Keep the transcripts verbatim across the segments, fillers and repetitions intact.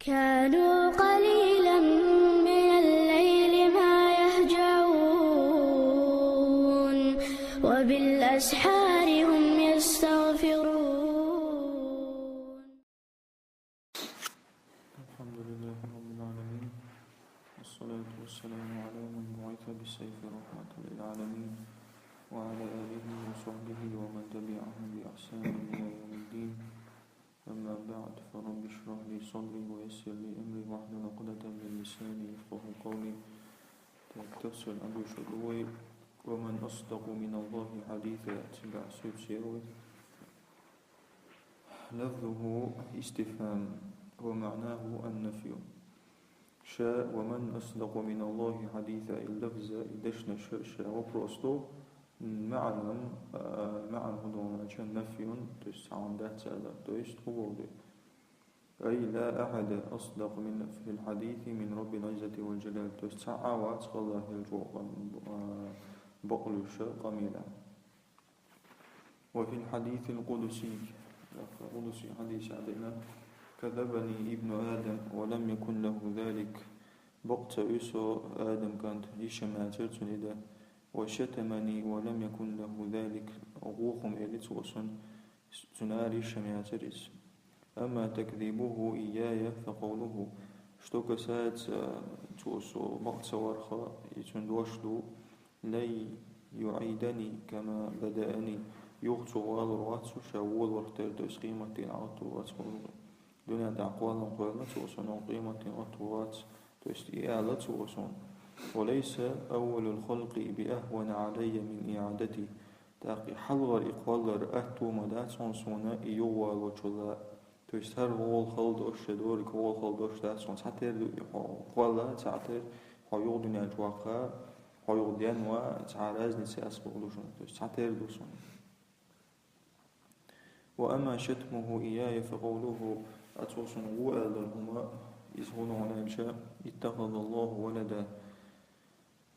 كانوا قليلا من الليل ما يهجعون، وبالأسحار هم يستغفرون. الحمد لله رب العالمين، والصلاة والسلام على من بعث بالسيف رحمة للعالمين، وعلى آله وصحبه ومن تبعهم بإحسان إلى يوم الدين. أما بعد، فرب اشرح لي صدري ويسر لي أمري واحلل عقدة من لساني يفقهوا قولي. Так, тафсир Абу Шадуи: ومن أصدق من الله حديثا, цигахь суьйцу сервис. لفظه استفهام ومعناه النفي. Ша ومن أصدق من الله حديثا, и лафз, и дешнаш ша вопрос ду, маьӀна, а, маьӀна хӀун ду аьлча, нафьюн, то есть цхьа хӀума дац аьлла, то есть хӀун боху ду? أي لا أحد أصدق من، في الحديث من رب العزة والجلال, то есть цхьа а вац АллахӀ волчу, а, бакълуьйш къамелехь. وفي الحديث القدسي, къудси хьадисехь деана: كذبني ابن آدم ولم يكن له ذلك. Бакъ ца ву со, Адам кӀант, йиш ма яцара цуьнан и дан. وشتمني ولم يكن له ذلك. ГӀуллакх ма элира цо суна, цуьнан ара йиш ма яцара иза. أما تكذيبه إياي فقوله. Что касается цо со бакъ ца варх, и цуьнан дош ду: لن يعيدني كما بدأني. Юха цо валур вац со ша волаварх тера, то есть къематдийнахь гӀоттур вац боху. Дуьнен тӀехь кхоллам кхоьллина цо суна, къематдийнахь гӀоттур вац, то есть и аьлла цо суна. وليس أول الخلق بأهون علي من إعادتي. ТӀаккха и хьалхара и кхоллар атто ма дац хьуна суна и юхавалочул а. То есть хӀара гӀолла хала долуш, шен дерриг гӀолла хала долуш дац хьуна. Цхьатера ду и хьо кхолла, цхьатера хьо юха дуьнен чу ваккха, хьо юха денван, цхьа разница яц боху ду шуна. То есть цхьатера ду суна. وأما شتمه إياي فقوله, а цо суна ву аьлла долу хӀума, иза хӀун ду аьлча: اتخذ الله ولدا.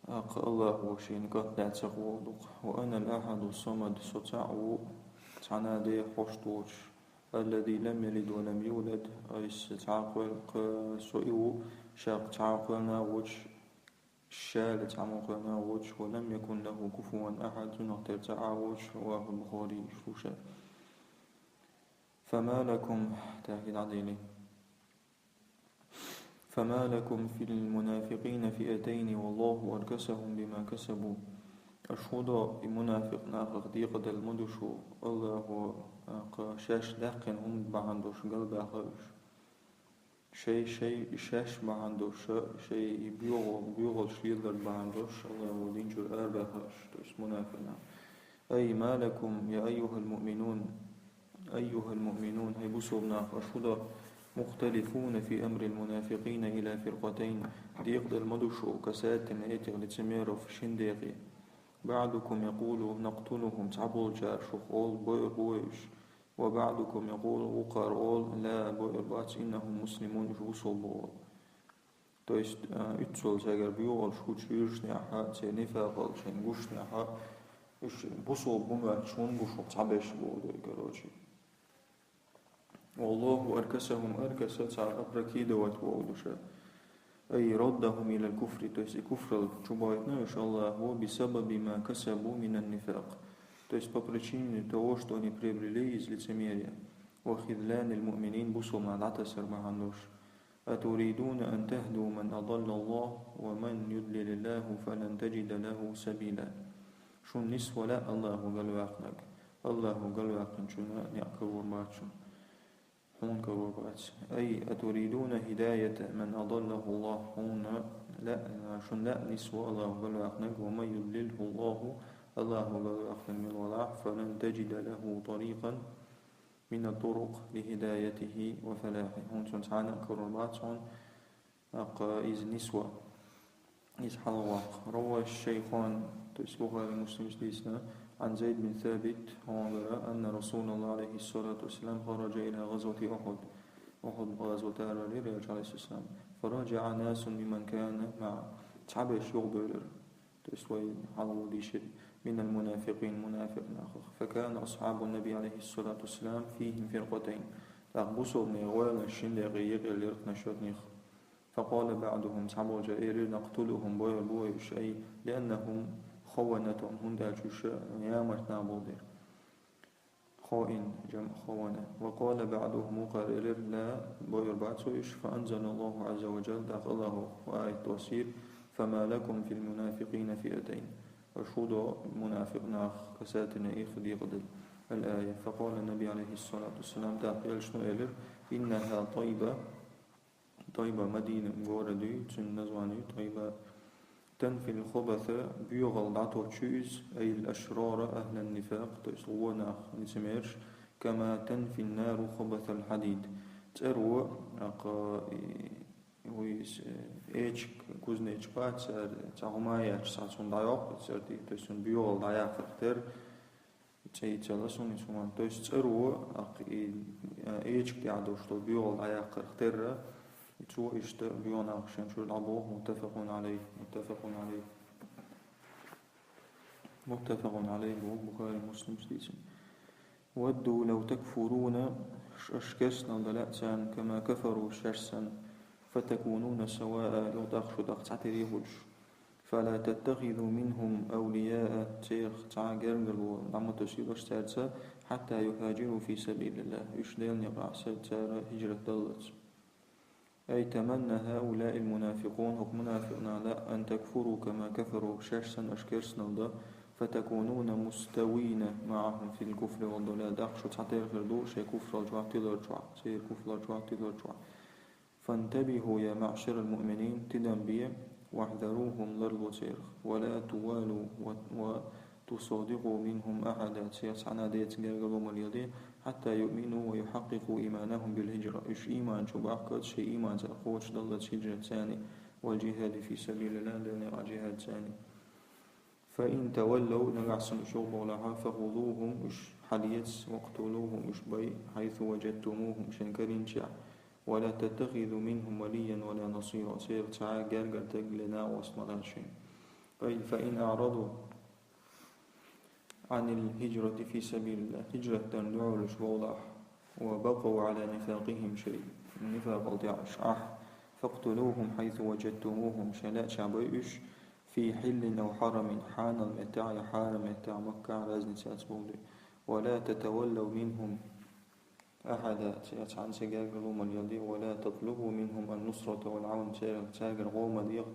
ТӀаккха АллахӀа шена кӀант лаьцна боху ду-кх. وأنا الأحد الصمد, со цхьаъ ву, цхьанна а ден хьошт воцуш. الذي لم يلد ولم يولد, айса цхьа а кхоьллина, кхо-, со и ву, ша цхьа а кхоьллина а воцуш, ша а цхьаммо кхоьллина а воцуш. ولم يكن له كفوا أحد, цунах тера цхьа а воцуш. رواه البخاري, Бухари. فما لكم, тӀаккха дӀадели. فما لكم في المنافقين فئتين والله أركسهم بما كسبوا. Аша хӀун до и мунафикъ нахах декъадала ма ду шу, АллахӀа, а, кха, шаьш даьккхина хӀума бахьана долуш галбаьхна уьш. Шай, шай, шаьш бахьана долуш, шай и боьгӀал-, боьгӀалш лелорг бахьана долуш, АллахӀа дин чуьра арабаьхна уьш, то есть мунафикъ нах. أي ما لكم يا أيها المؤمنون, أيها المؤمنون, хӀай бусалба нах, аша хӀун до, مختلفون في أمر المنافقين إلى فرقتين, декъадала ма ду шу, كساتم этих лицемеров, шина декъе. بعضكم يقول نقتلهم, цхьаболчара шух олу, бойур бу вай уьш. وبعضكم يقول, вукхара олу, لا, бойур бац, إنهم مسلمون, уьш бусалба бу олу. То есть, а, уьццул цаьргара боьгӀалш гучу юьршнехь, церан нифакъалла шайна гучунехь, уьш бусалба бу моьттуш хӀунда бу шух цхьаберш боху ду и, короче. والله أركسهم, аркаса царна опрокидывать боху ду ша. أي ردهم إلى الكفر, то есть и куфралла чубойтина уьш АллахӀа, بسبب ما كسبوا من النفاق. То есть по причине того, что они приобрели из лицемерия. وخذلان المؤمنين, бусалба нах дӀатасар бахьана долуш. أتريدون أن تهدوا من أضل الله ومن يضلل الله فلن تجد له سبيلا. Шуна нисвала АллахӀа галваьккхинарг, АллахӀа галваьккхинчунна некъ карор бац шуна. Хьуна карор бац. أي أتريدون هداية من أضله الله, хьуна лаьа, шуна лаьа нисвала АллахӀа галваьккхинарг, ومن يضلله الله, АллахӀа галваьккхинарг мила валахь, فلن تجد له طريقا من الطرق لهدايته وفلاحه. ХӀунда цунна цхьанна а карор бац хьуна, аккха иза нисван, иза хьалхаваккха. روى الشيخان, то есть Бухари, Муслима дийцина, عن زيد بن ثابت, хьуна дара, أن رسول الله عليه الصلاة والسلام خرج إلى غزوة أحد. Ухьуд гӀазот араваьлира Элча, алейхиссалам. فرجع ناس ممن كان معه. Цхьаберш юхабевлира. То есть вай хьалха дийшира, من المنافقين, мунафикъ нахах. فكان أصحاب النبي عليه الصلاة والسلام فيهم فرقتين. ТӀаккха бусалба нехан гӀойланаш шин декъе екъаелира кхы насчётных. فقال بعضهم, цхьаболчо элира: نقتلهم, бойр бу вай уьш, أي لأنهم خونة, хӀунда аьлча уьш ямарт нах болу дела. Хаин, جمع خونة. وقال بعضهم, вукхара элира: لا, бойр бац вай уьш. فأنزل الله عز وجل, тӀаккха АллахӀа аят доссийра: فما لكم في المنافقين فئتين. Аш хӀун до мунафикъ нах, касательно их декъадала. الآية. فقال النبي عليه الصلاة والسلام, тӀаккха элчано элира: إنها طيبة, ТӀайба Мадина город ю, цуьнан название ю ТӀайба. تنفي الخبث, боьхалла дӀатоттуш ю иза, أي الأشرار أهل النفاق, то есть вон нах, лицемерш, كما تنفي النار خبث الحديد. ЦӀера вон, аккха, и, вуй, с-, эчиг, кузнечик бац, цара цхьа хӀума яьлча, цхьа цунна дӀайоккху, цӀера тӀе, то есть цунна боьхалла дӀаяккхарх терра, цӀе йицъелла суна иза хӀуманна. То есть цӀера вон, аккха, и, а, эчиг тӀехь долуш долу боьхалла дӀаяккхарх терра, и цо иштта боьха нах шен чуьра дӀабоху, متفق عليه, متفق عليه. متفق عليه, боху Бухари, Муслимс дийцина. ودوا لو تكفرون, ш-, аш керстанал дан лаьа царна, كما كفروا, шаьш санна, فتكونون سواء, юха тӀаккха шу тӀаккха цхьатерра хуьлуш. فلا تتخذوا منهم أولياء, царах цхьа гергарло дӀа ма тосийла аш цаьрца, حتى يهاجروا في سبيل الله, уьш Делан некъахь са цара хӀижрат даллалц. أي تمنى هؤلاء المنافقون, хӀокху мунафикъ наха лаьа, أن تكفروا كما كفروا, шаьш санна аш керстанал дан, فتكونون مستوين معهم في الكفر والضلال, тӀаккха шу цхьатерра хир ду шайн куфралла чохь, тилар чохь, церан куфралла чохь, тилар чохь. فانتبهوا يا معشر المؤمنين, тидам бе, واحذروهم, ларло церах, ولا توالوا و-، وتصادقوا منهم أحدا, царах цхьанна а деца гергарло ма леладе, حتى يؤمنوا ويحققوا إيمانهم بالهجرة, уьш ийман чу бахкалц, шайн ийман цара кхочушдаллалц хӀижратца, والجهاد في سبيل الله, Делан некъахь джихӀадца. فإن تولوا, нагахь санна уьш юхабовлахь, فخذوهم, уьш хьалаэца, واقتلوهم, уьш бай, حيث وجدتموهم, шайн карийначохь, ولا تتخذوا منهم وليا ولا نصيرا, церах цхьа а гергара стаг а, накъост а ма лаца шайна. فإن أعرضوا عن الهجرة في سبيل الله, хӀижрат дарна дуьхьал уьш вовлахь, وبقوا على نفاقهم, шайн нифакъал тӀехь уьш Ӏахь, فاقتلوهم حيث وجدتموهم, шайн лаьачохь бай уьш, في حل أو حرم, хьанал меттехь я хьарам меттехь, Маккахь разница яц боху. ولا تتولوا منهم أحدا, царах цхьанца а гергарло ма леладе, ولا تطلبوا منهم النصرة والعون, церан, цаьргара гӀо ма дехьа,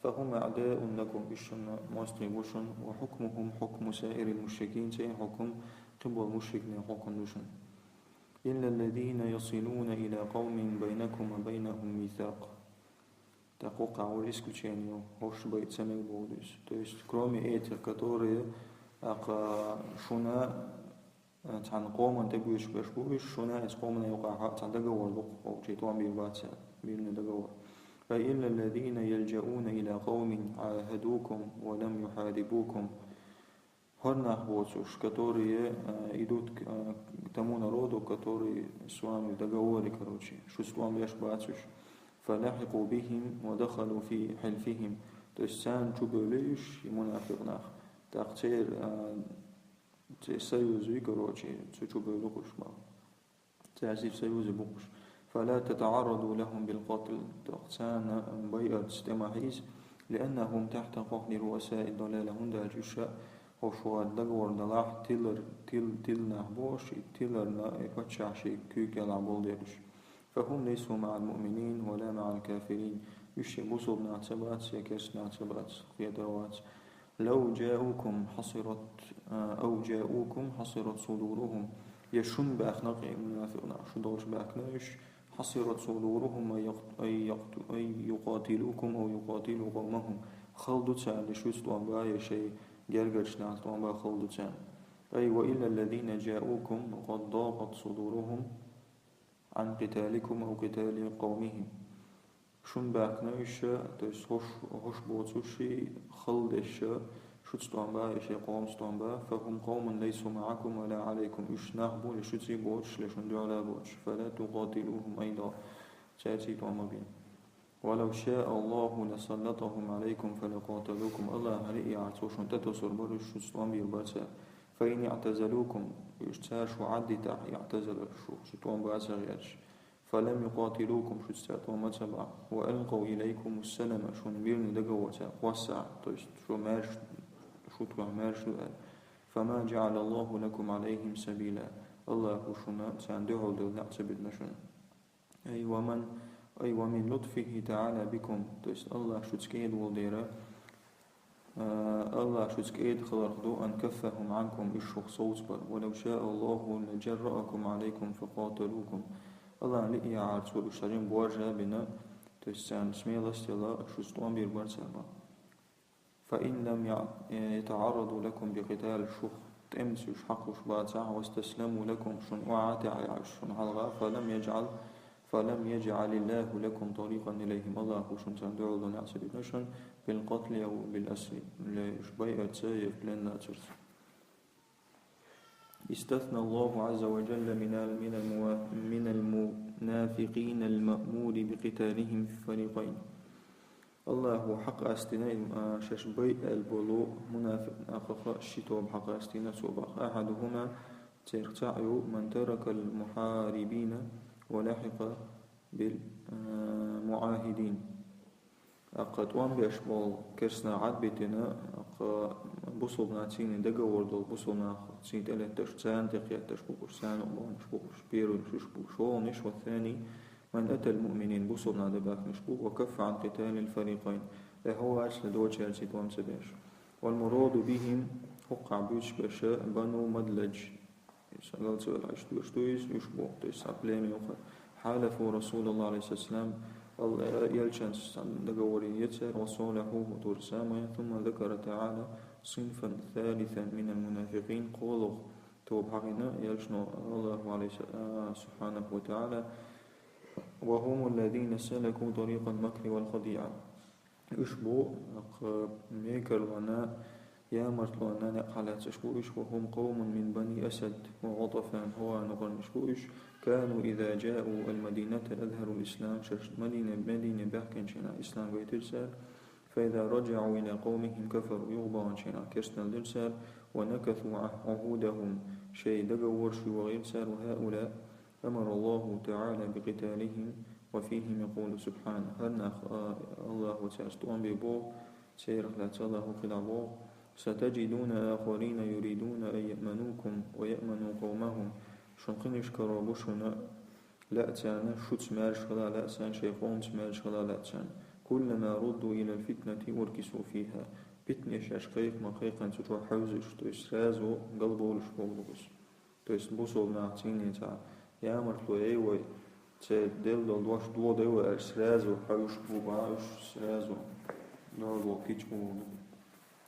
فهم أعداء لكم, уьш шуна мостагӀий бу шуна, وحكمهم حكم سائر المشركين, церан хьукам кхин болу мушрикийн хьукам ду шуна. إلا الذين يصلون إلى قوم بينكم وبينهم ميثاق. ТӀаккха вукху тӀехь исключение ю, хӀорш бай ца мега боху иза. То есть, кроме этих, которые, тӀаккха шуна, э, цхьана къомана тӀе буьйцуш берш бу уьш, шуна а, оцу къомана юкъахь а цхьа договор ду-кх, хӀокху чохь тӀом бийр бац аьлла, мирный договор. أي إلا الذين يلجؤون إلى قوم عاهدوكم ولم يحاربوكم. ХӀора нах боцуш, которые, э, идут к, э, к тому народу, который с вами в договоре, короче, шуьца тӀом беш бац уьш. فلحقوا بهم ودخلوا في حلفهم. То есть царна чу бевлли уьш, и мунафикъ нах. ТӀаккха церан, э, церан союз ю, короче, цу чу бевлли-кх уьш боху. Цаьрца союзе бу-кх уьш. فلا تتعرضوا لهم بالقتل, тӀаккха царна байъатца тӀе ма хьийза, لأنهم تحت قهر رؤساء الضلالة, хӀунда аьлча уьш а, хӀорш вара договор далахь, тилар, тил, тилла нах бу уьш, и тиларна, и паччахьашна куьйга елахь болу дела уьш. فهم ليسوا مع المؤمنين ولا مع الكافرين, уьш я бусалба нах ца бац, я керста нах ца бац, кхетар вац. لو جاءوكم حصرت، а, أو جاءوكم حصرت صدورهم. Я шуна баьхна-кх и мунафикъ нах, шу долчу баьхкина уьш, حصرت صدورهم أن يقت-، أن يقت-، أن يقاتلوكم أو يقاتلوا قومهم. Хала ду царна, я шуьца тӀом бан, я шайн гергарчу нахаца тӀом бан хала ду царна. أي وإلا الذين جاءوكم وقد ضاقت صدورهم عن قتالكم أو قتال قومهم. Шуна баьхкина уьш, то есть хӀорш, хӀорш боцуш, хала деш, шуьца тӀом бан, я шайн къомаца тӀом бан, فهم قوم ليسوا معكم ولا عليكم, уьш нах бу, я шуьца боцуш, я шуна дуьхьал боцуш, فلا تقاتلوهم أيضا, цаьрца тӀом ма бе. ولو شاء الله لسلطهم عليكم فلقاتلوكم, АллахӀ хӀара а яхьара, Цо шуна тӀетосур бара уьш, шуьца тӀом бийр бара цара. فإن اعتزلوكم, уьш цара шу Ӏаддитахь, اعتزلوا, шу, шу тӀом баца гӀерташ, فلم يقاتلوكم, шуца цара тӀом ма ца бахь, وألقوا إليكم السلم, шуна мирный договор цара кхоссахь, то есть шу маьрша, шу тхох маьрша ду аьлла, فما جعل الله لكم عليهم سبيلا, АллахӀа шуна царна дуьхьал дала некъ ца битина шуна. أي ومن، أي ومن لطفه تعالى بكم, то есть АллахӀ шуца кӀеда волу дера, а, АллахӀ шуца кӀеда хиларх ду, أن كفهم عنكم, уьш шух совцабар, ولو شاء الله لجرأكم عليكم فقاتلوكم. АллахӀна лиъ яхьара цо уьш цхьа жима боржа а бина, то есть царна смелость а елла, шуьца тӀом бийр бара цара боху. فإن لم يع-، يتعرضوا لكم بقتال, шух тӀемаца уьш хьакхуш бацахь, واستسلموا لكم, шуна охьа а таьӀахь уьш шуна хьалха, فلم يجعل، فلم يجعل الله لكم طريقا إليهم, АллахӀа шуна царна дуьхьал дала некъ ца битина шуна, بالقتل أو بالأسر, я уьш байъарца, я плен лацарца. استثنى الله عز وجل من ال-، من الموا-، من المنافقين المأمور بقتالهم فريقين. АллахӀа хьакъастийна, а, шаьш байъа аьлла болу мунафикъ нахах ши тоба хьакъастийна цо боху. أحدهما, царах цхьаъ ю, من ترك المحاربين ولحق بال-، а, معاهدين. ТӀаккха тӀом беш болу керстанах Ӏад а битина, тӀаккха бусулба нах цуьнан договор долу бусулба нах цуьнан тӀе летташ, царна тӀе кхетташ бу уьш, царна а баханаш бу уьш, первый уьш бу, шолгӀанаш, والثاني من أتى المؤمنين, бусулба нах де баьхкинарш бу, وكف عن قتال الفريقين, тӀаьхьо ваьллачу дочаьрца тӀом ца беш. والمراد بهم, хӀокхахь буьйцуш берш, بنو مدلج. Иза галцвелла хьаьжча доьш ду иза, уьш бу, то есть цхьа племя ю кху. حالفوا رسول الله عليه الصلاة والسلام, ал-, элчанца договор йина цара, وصالحوه, то же самое, ثم ذكر تعالى صنفا ثالثا من المنافقين, кхоалгӀа тоба хьахийна элчано, АллахӀа, عليه الصلاة، а, سبحانه وتعالى, وهم الذين سلكوا طريق المكر والخديعة. Уьш бу, аккха, мекарлонна, ямартлонна некъ хьалаьцнарш бу уьш, وهم قوم من بني أسد وغطفان, хӀаваан нахарнаш бу уьш, كانوا إذا جاءوا المدينة أظهروا الإسلام, шаьш Мадине, Мадине баьхкинчу хенахь ислам гайтира цара, فإذا رجعوا إلى قومهم كفروا, юхабаханчу хенахь керстаналла дира цара, ونكثوا عه-، عهودهم, шайн договорш йохийра цара, وهؤلاء أمر الله تعالى بقتالهم وفيهم يقول سبحانه. ХӀара нах, а, АллахӀа цаьрца тӀом бе боху, церах лаьцна АллахӀа хӀокхуьнахь боху: ستجدون آخرين يريدون أن يأمنوكم ويأمنوا قومهم. Шун кхиниш каро бу шуна лаьа царна, шуьца маьрша хила лаьа царна, шайн къомца маьрша хила лаьа царна. كلما ردوا إلى الفتنة أركسوا فيها. Питане шаьш кхайкха ма кхайкхина цу чохь хьаьвзаш, то есть сразу галбовлуш боху иза. То есть бусулба нах цуьнца цхьа ямартло яй вай, церан делла долу дош доладай вай аьлча, сразу хьаьвзаш бу боху уьш, сразу дозалла кийча бу боху.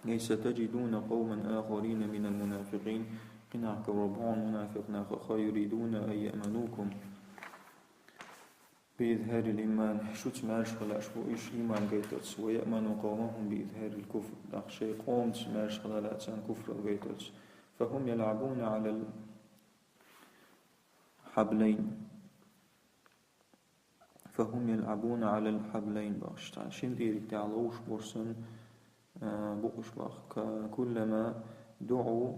أي ستجدون قوما آخرين من المنافقين, кхинах карор бу хьуна мунафикъ нахах, يريدون أن يأمنوكم بإظهار الإيمان, шуьца маьрша хила лаьаш бу уьш ийман гайтарца, ويأمنوا قومهم بإظهار الكفر, тӀаккха шайн къомца маьрша хила лаьа царна куфралла гайтарца. فهم يلعبون على الحبلين. فهم يلعبون على الحبلين, бохуш, цхьана шина тӀериг тӀехь ловш бу санна, а, бу уьш боху. Ка-, كلما دعوا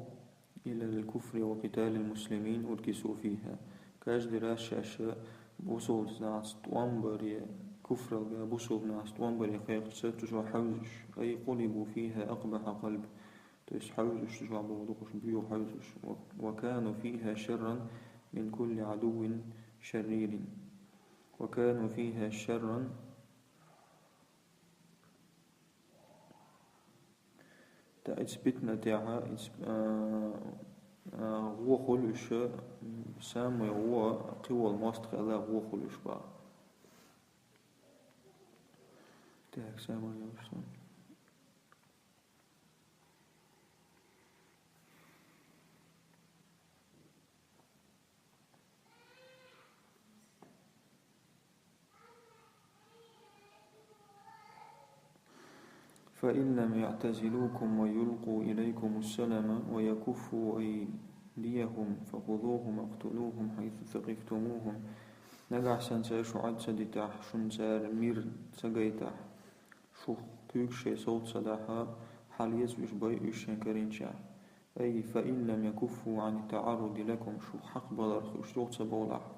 إلى الكفر وقتال المسلمين أركسوا فيها. Каждый раз шаьш бусулба нахаца тӀом баре, куфралла, бусулба нахаца тӀом баре кхайкхича, цу чохь хьаьвзаш, أي قلبوا فيها أقبح قلب. То есть хьаьвзаш, цу чохь боху дукхуш, боьха хьаьвзаш. و-, وكانوا فيها شرا من كل عدو شرير. وكانوا فيها شرا. ТӀаккха оцу питана тӀехь, оцу, а, а, гӀо хуьлу уьш, самый гӀо, кхин волу мостагӀ хилла гӀо хуьлу уьш боху. Так, самый гӀо. فإن لم يعتزلوكم ويلقوا إليكم السلم ويكفوا أيديهم فخذوهم واقتلوهم حيث ثقفتموهم. Нагахь санна цара шу Ӏад ца дитахь, шуна цара мир ца гайтахь, шух куьйгаш шайн совца ца дахь, хьалъеза уьш, байа уьш шайн карийначохь. أي فإن لم يكفوا عن التعرض لكم, шу хьакхбаларх уьш чӀогӀа ца бовлахь,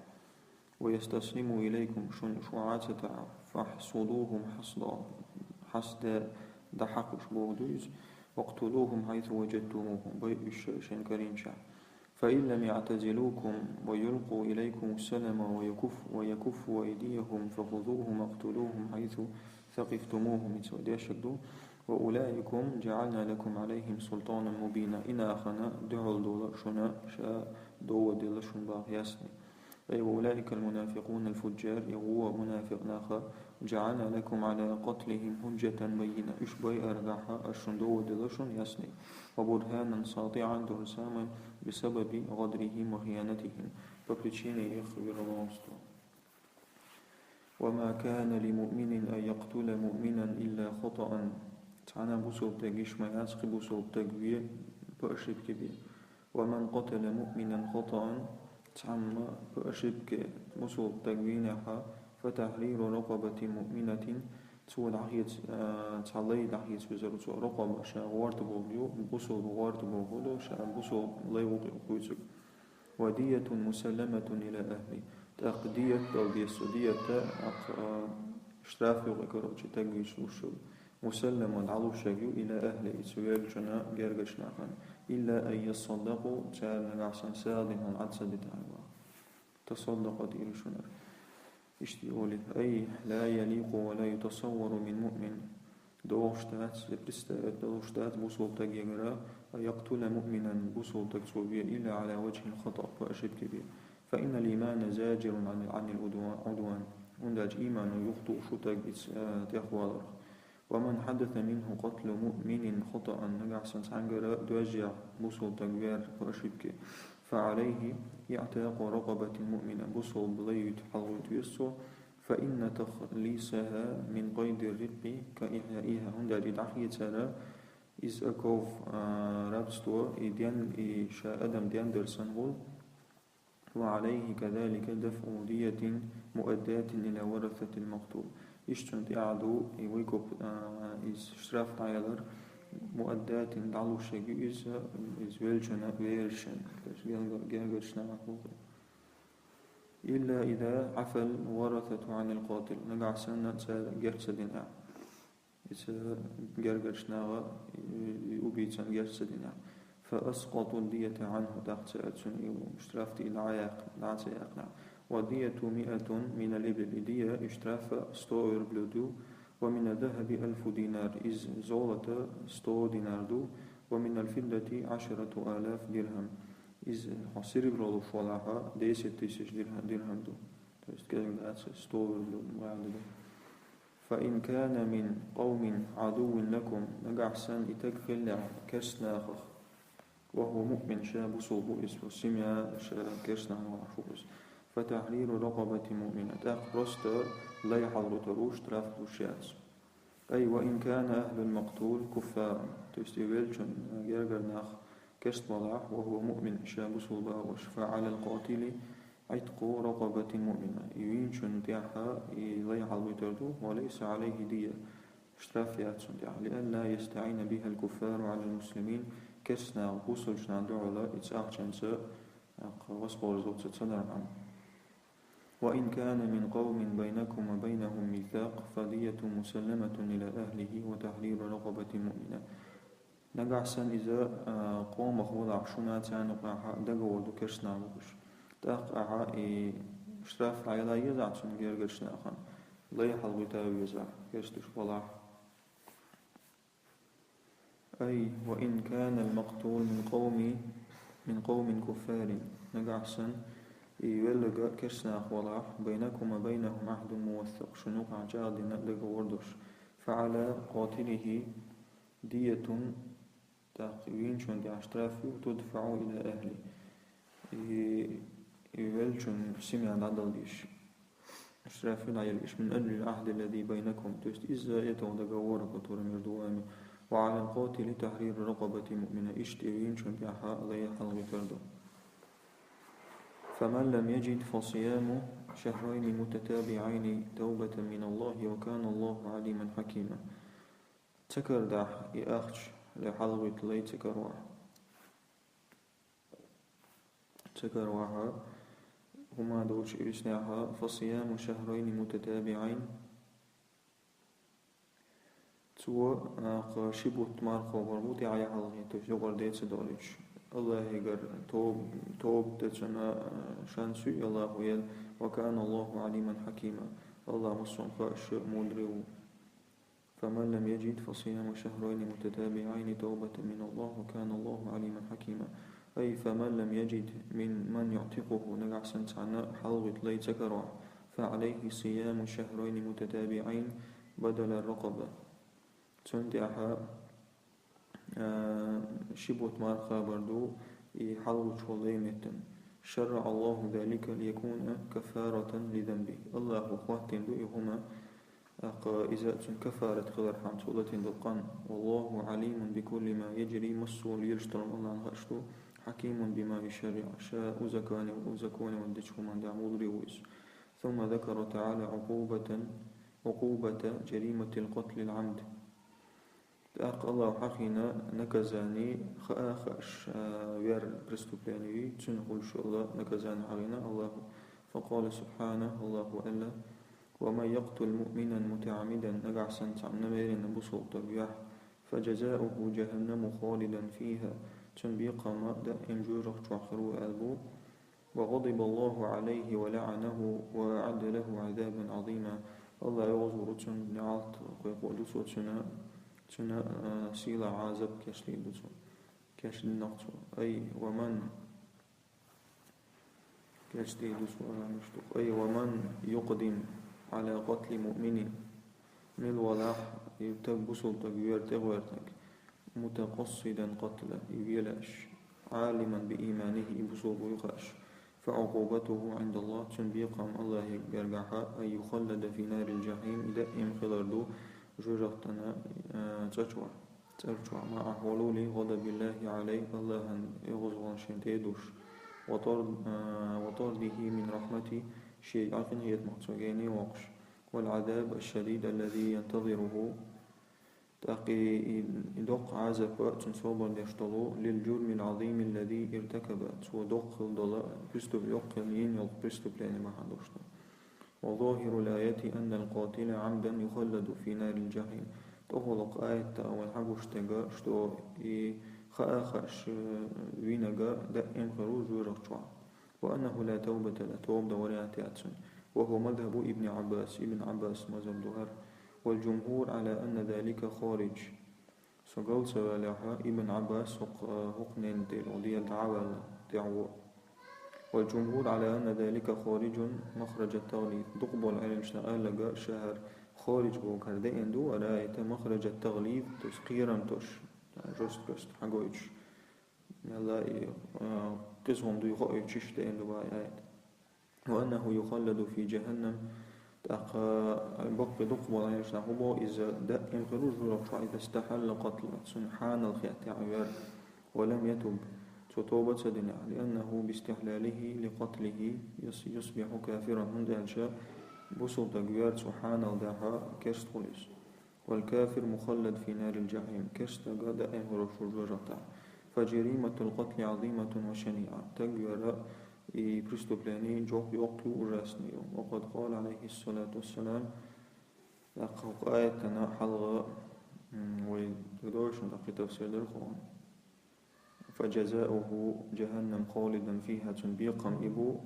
ويستسلموا إليكم, шуна уьш ца таӀахь, فاحصدوهم حصدا, хьасда, дӀахьакха уьш бохург ду иза, واقتلوهم حيث وجدتموهم, бай уьш шайн карийначохь. فإن لم يعتزلوكم ويلقوا إليكم السلم ويكف-, ويكفوا أيديهم فخذوهم واقتلوهم حيث ثقفتموهم, ица вай дешаг ду. وأولئكم جعلنا لكم عليهم سلطانا مبينا, и нахана дуьхьал дола шуна ша довла делла шун бах ясни. أي وأولئك المنافقون الفجار, и гӀо мунафикъ наха, جعلنا لكم على قتلهم حجة بينة, уьш байаргахьа аш шун довла делла шун ясни. وبرهانا ساطعا, то есть самое, بسبب غدرهم وخيانتهم, по причине их вероломства. وما كان لمؤمن أن يقتل مؤمنا إلا خطأ. Цхьана бусалба стага йиш ма яц кхин бусалба стаг ве по ошибке бе. ومن قتل مؤمنا خطأ, цхьамма по ошибке бусалба стаг вийнехьа, فتحرير رقبة مؤمنة, цо дӀахеца, а, цхьа лай дӀахеца везар ву цо, ракъаба, ша гӀорта бохург ю, бусалба гӀорта бохург ду, ша бусалба лай ву кхуьйцург. ودية مسلمة إلى أهله. ТӀаккха дият дала деза цо, дият, тӀаккха, а, штраф ю кхы, короче, стаг вийча луш йолу. مسلمة, дӀалуш йолу, إلى أهله, и цу веллачунна гергарчу нахана. إلا أن يصدقوا, цара нагахь санна сагӀа дина хьуна Ӏад ца дитахь, боху. تصدق тӀера шуна. Иштта олий: أي لا يليق ولا يتصور من مؤمن. ДогӀуш дац, я представить долуш дац бусалба стагегара, أن يقتل مؤمنا, бусалба стаг цо ве, إلا على وجه الخطأ, по ошибке ве. فإن الإيمان زاجر عن، عن العدوان. ХӀунда аьлча иймано юхатуху шу стаг ица, а, тӀехваларх. ومن حدث منه قتل مؤمن خطأ, нагахь санна цхьаьнгара доьжнехь бусалба стаг вер по ошибке, فعليه إعتاق رقبة مؤمنة, бусалба лай юьйта хьалагӀовтта веза цо, فإن تخليصها من قيد الرق كإحيائها, хӀунда аьлча и дӀахецар, из оков, а, рабство, и ден, и ша адам дендара санна хуьлу, وعليه كذلك دفع دية مؤداة إلى ورثة المقتول. Иштта цунна тӀехь ду и выкуп, а, иза штраф дӀаялар, مؤداة, дӀалуш йолу иза, иза веллачунна, верашна, то есть герга-, гергарчу нахана боху. إلا إذا عفا الورثة عن القاتل. Нагахь санна цара герга ца дина. Иза гергарчу наха и, и убийцан герга ца дина. فأسقطوا الدية عنه, тӀаккха цара цуьнан и штраф тӀе дӀа а яккха, дӀа а ца яьккхина. والدية مائة من الإبل, и дия, и штраф сто верблюд ю, ومن الذهب ألف دينار, из золото сто динар ду, ومن الفضة عشرة آلاف درهم, из хьо серебро луш валахь, десять тысяч дирхам, дирхам ду. То есть кӀезиг дац сто верблюд, ма аьлла ду. فإن كان من قوم عدو لكم, нагахь санна и стаг хиллехь керста нахах, وهو مؤمن, ша бусалба ву иза, семья, ша керста нахах ву иза, فتحرير رقبة مؤمنة, тӀаккха просто лай хьалагӀуьттур ву, штраф луш яц. أي وإن كان أهل المقتول كفارا, то есть и веллачун гергара нах керста валахь, وهو مؤمن, ша бусалба ву, فعلى القاتل عتق رقبة مؤمنة, и вийначунна тӀехь и лай хьалагӀуьттур ду, وليس عليه دية, штраф яц цунна тӀехь, لئلا يستعين بها الكفار على المسلمين, керста наха бусалбачу нахана дуьхьал и цхьа ахчанца, тӀаккха, воспользоваться ца дархьама. وإن كان من قوم بينكم وبينهم ميثاق فدية مسلمة إلى أهله وتحرير رقبة مؤمنة. Нагахь санна иза, а, къомах валахь шуна, царна юкъахь договор ду керста наха бохуш. ТӀаккха ахьа и штраф дӀаяла езахь цунна гергарчу нахана, лай хьалагӀуьтта везахь, керсташ валахь. أي وإن كان المقتول من قوم، من قوم كفار. Нагахь санна и велларг керста нах валахь, بينكم وبينهم عهد موثق, шуна юкъахь чӀагӀдина договор долуш. فعلى قاتله دية, тӀаккха вийначунна тӀехь штраф ю, تدفع إلى أهله. И, и веллачун семьяна дӀадала дезаш. Штраф ю дӀаяла дезаш, من أجل العهد الذي بينكم, то есть из-за этого договора, который между вами. وعلى القاتل تحرير رقبة مؤمنة, иштта и вийначунна тӀехь лай хьалагӀуьттур ду. فمن لم يجد فصيام شهرين متتابعين توبة من الله وكان الله عليما حكيما. Ца карадахь и ахча, лай хьалагӀуьтту лай ца каравахь. ца каравахь, хӀума долчу ирснехь, فصيام شهرين متتابعين. Цо, а, кху ши бутт марха бер бу тӀаьхьа хьалхе, то есть юкъара де ца долуьйтуш. Аллахьигара тов-, тоба дан цунна, а, шанс ю, Аллахьо елла, وكان الله عليما حكيما. Аллахь массо а хууш, мудри ву. فمن لم يجد فصيام شهرين متتابعين توبة من الله وكان الله عليما حكيما. أي فمن لم يجد من، من يعتقه, нагахь санна цхьанна хьалхавита лай ца карахь, فعليه صيام شهرين متتابعين بدل الرقبة. Цунна тӀехь, а, ши бутт марха бер ду, и хьалхаволчу лай меттана. شرع الله ذلك ليكون كفارة لذنبه. Аллахьо хӀоттийна ду и хӀума, тӀаккха иза цунна каффарат хилархьама цо латийна долу къан. والله عليم بكل ما يجري, массо а лелаш долу Аллахьна хууш ду, حكيم بما يشرع, ша узаконивала, узаконивала дечу хӀуманна тӀехь мудри ву иза. ثم ذكر تعالى عقوبة، عقوبة جريمة القتل العمد. ТӀаккха Аллахьо хьахийна наказание, хаа а хууш, а, вер преступление, цуьнан хуьлуш йолу наказание хьахийна Аллахьо. فقال سبحانه, Аллахьо аьлла: ومن يقتل مؤمنا متعمدا, нагахь санна цхьамма намеренно бусалба стаг йохь, فجزاؤه جهنم خالدا فيها, цуьнан бекхам даим жоьжахати чохь хир ву аьлла бу. وغضب الله عليه ولعنه وأعد له عذابا عظيما. Аллахь оьгӀазвахар ву цунна, неӀалт кхойкхур ду цо цуьнан, цуьнан, а, сийлахь Ӏазап кечдийр ду цо. Кечдина-кх цо. أي ومن, кечдийр ду цо, а, муьш ду-кх. أي ومن يقدم على قتل مؤمن. Мила валахь, и стаг, бусалба стаг вер тӀегӀертарг, متقصدا القتل, и велаш, عالما بإيمانه, и бусалба вуй хууш, فعقوبته عند الله, цуьнан бекхам Аллахьигара гахь, أن يخلد في نار الجحيم, и даим хилар ду жоьжахатин, а, цӀа чохь, цӀар чохь, مع حلول غضب الله عليه, Аллахьан оьгӀазвахар шена тӀе а дуссуш, وطرد، а, وطرده من رحمته, шен къинхетамах цо гена воккхуш, والعذاب الشديد الذي ينتظره, тӀаккха и, и, и доккха Ӏазап а цунна собар деш долу, للجرم العظيم الذي ارتكب, цо доккха хилла долу преступ-, йоккха хилла йина йолу преступление бахьана долуш долу. وظاهر الآية أن القاتل عمدا يخلد في نار الجحيم. ТӀехула аятта вайна хьагуш дерг, что и хаа а хууш, э, винарг даим хир ву жоьжахати чохь. وأنه لا توبة له, тоба дан вариант яц цуьнан. وهو مذهب ابن عباس, Ибн Ӏаббасан мазхӀаб ду хӀара. والجمهور على أن ذلك خارج. Со гал ца ваьллехь, Ибн Ӏаббас хӀокху, хӀокху ненан тӀера дӀа а ваьлла, тӀаьхьо. والجمهور على أن ذلك خارج مخرج التغليظ. Дукха болу Ӏеламнаха аьлларг, ша хӀара хариж бохург деана ду, الآية مخرج التغليظ, то есть кхерам тосуш, жёсткость хьагойтуш. Мелла и, а, къиза хӀума дуй хоуьйтуш иштта деана ду вай аят. وأنه يخلد في جهنم, тӀаккха баккхий дукха болу Ӏеламнаха хӀун боху, иза даим хир ву жоьжахати чохь, إذا استحل قتله, цунна хьанал хетта вер, ولم يتب, цо тоба ца динехь, لأنه باستحلاله لقتله يص-، يصبح كافرا, хӀунда аьлча бусалба стаг вер цо хьанал дахь, керста хуьлу иза. والكافر مخلد في نار الجحيم, керста стаг даим хир ву жоьжахати. فجريمة القتل عظيمة وشنيعة. Стаг вер и преступление чӀогӀа йоккха ю, ужасный ю. وقد قال عليه الصلاة والسلام, тӀаккха хӀокху аятана хьалха, м, вай догӀучун тӀаккха тафсир дара хӀокхуьнан. فجزاؤه جهنم خالدا فيها, цуьнан бекхам и бу,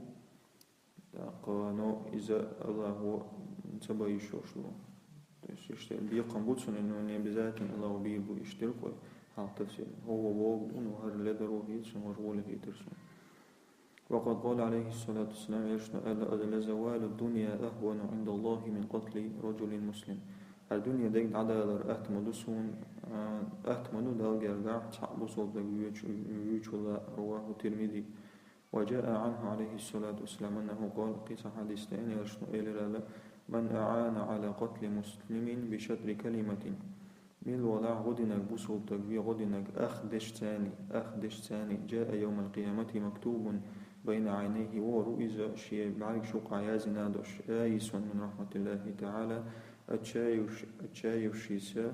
тӀаккха, но иза Аллахьо ца бан йиш йолуш ду. То есть, иштта бекхам бу цуьнан, но не обязательно Аллахьо бийр бу, иштта дира-кх вай хьалха тафсир. ХӀокхо бохург ду, но хӀара ледар ву хета суна, важа гӀоле хетара суна. وقد قال عليه الصلاة والسلام, Элчано аьлла: لزوال الدنيا أهون عند الله من قتل رجل مسلم. ХӀара дуьне дерг дӀадалар атта ма ду суна, а, атта ма ду Далла гергахь цхьаъ бусалба стаг вуьйчу-, вуьйчул а, رواه الترمذي. وجاء عنه عليه الصلاة والسلام أنه قال, кхин цхьа хьадис деана, Элчано элира аьлла: من أعان على قتل مسلم بشطر كلمة. Мила валахь гӀо динарг, бусалба стаг ве гӀо динарг, أخذ دشتان, أخذ دشتان, جاء يوم القيامة مكتوب بين عينيه, вогӀур ву иза шен бӀаьргаш юкъахь яздина долуш, آيس من رحمة الله تعالى, отчаявш-, отчаявшийся,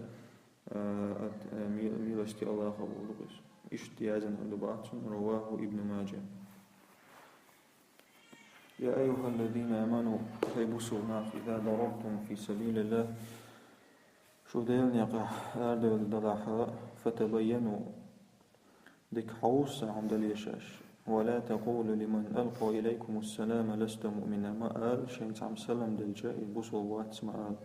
а, от, а, ми-, милости Аллаха бохург ду иза. Иштта яздина хир ду боху цунна, رواه ابن ماجه. يا أيها الذين آمنوا, хӀай бусалба нах, إذا ضربتم في سبيل الله, шу Делан некъа арадевлла далахь, فتبينوا, дика хьовса хӀама дале шоаш. ولا تقولوا لمن ألقى إليكم السلام لست مؤمنا, ма ала шоашта цхьамма салам делча, из бусалба вац, ма ала.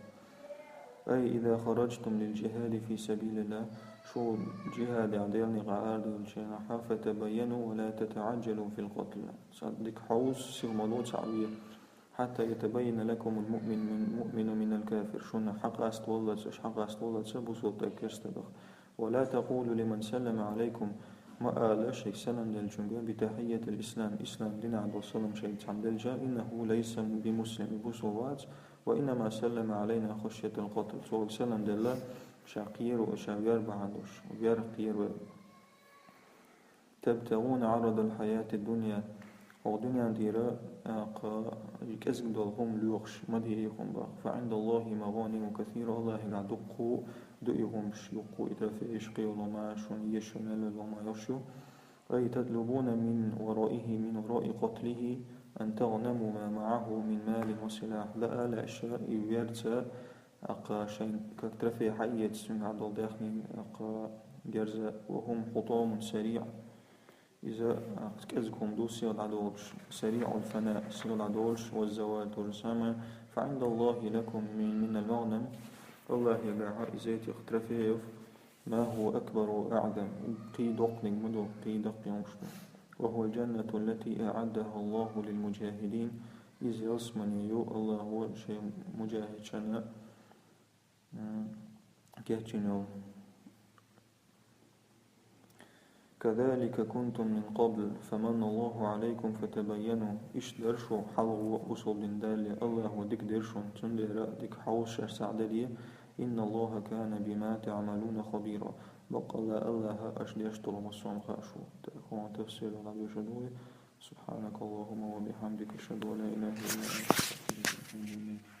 أي إذا خرجتم للجهاد في سبيل الله, шу джихӀаде Делан некъа арадевллача хана, فتبينوا ولا تتعجلوا في القتل. Цхьа дика хьовса, сиха ма ло цхьа ве. حتى يتبين لكم المؤمن من، المؤمن من الكافر. Шуна хьакъаста валлалца, уж хьакъаста валлалца, бусалба тӀа керста тӀа. ولا تقولوا لمن سلم عليكم, ма ала шоашта салам делчунга, بتحية الإسلام, ислам динах дола салам шоашта цхьамма делча, إنه ليس بمسلم, бусалба вац, وإنما سلم علينا خشية القتل. Цо салам делла, ша кхеро, ша вер бахьан долаш, вер кхеро. تبتغون عرض الحياة الدنيا. ХӀокху дуьнен тӀера, а, кхы кӀезиг долу хӀума лоьхуш, ма де и хӀума боху. فعند الله مغانم كثيرة. АллахӀегахь дуккха а ду и хӀумаш, дуккха а и трофеяш, кхиолу хӀума, шуна езаш, шуна мел йолу хӀума йолуш ю. أي تطلبون من ورائه، من وراء قتله، أن تغنموا ما معه من مال وسلاح. Ла ала аша и верца, аккха шайн как трофей хьаэца цуьнгахь долу даьхни, аккха герз. وهم حطام سريع. Иза, аккха кӀезиг хӀума ду, сиха дӀадолуш, سريع الفناء, сиха дӀадолуш, والزوال, то же самое. فعند الله لكم من، من المغنم. АллахӀегахь из этих трофеев ما هو أكبر وأعظم. Кхин доккханиг ма ду, кхин даккхий хӀумаш ду. وهو الجنة التي أعدها الله للمجاهدين. Иза ялсамани ю, АллахӀа шен муджахӀидашна, м, кечйина йолу. كذلك كنتم من قبل فمن الله عليكم فتبينوا. Иштта дара шу хьалха, бусалба дин далале, АллахӀа дика дира шуна, цундела дика хьовса шаьш схьаделе. إن الله كان بما تعملون خبيرا. Баккъалла АллахӀа аша деш долу массо а хууш ву. ТӀаккха хӀун тафсир дӀадоьшу дуй. سبحانك اللهم وبحمدك، أشهد أن لا إله إلا أنت، أستغفرك وأتوب إليك.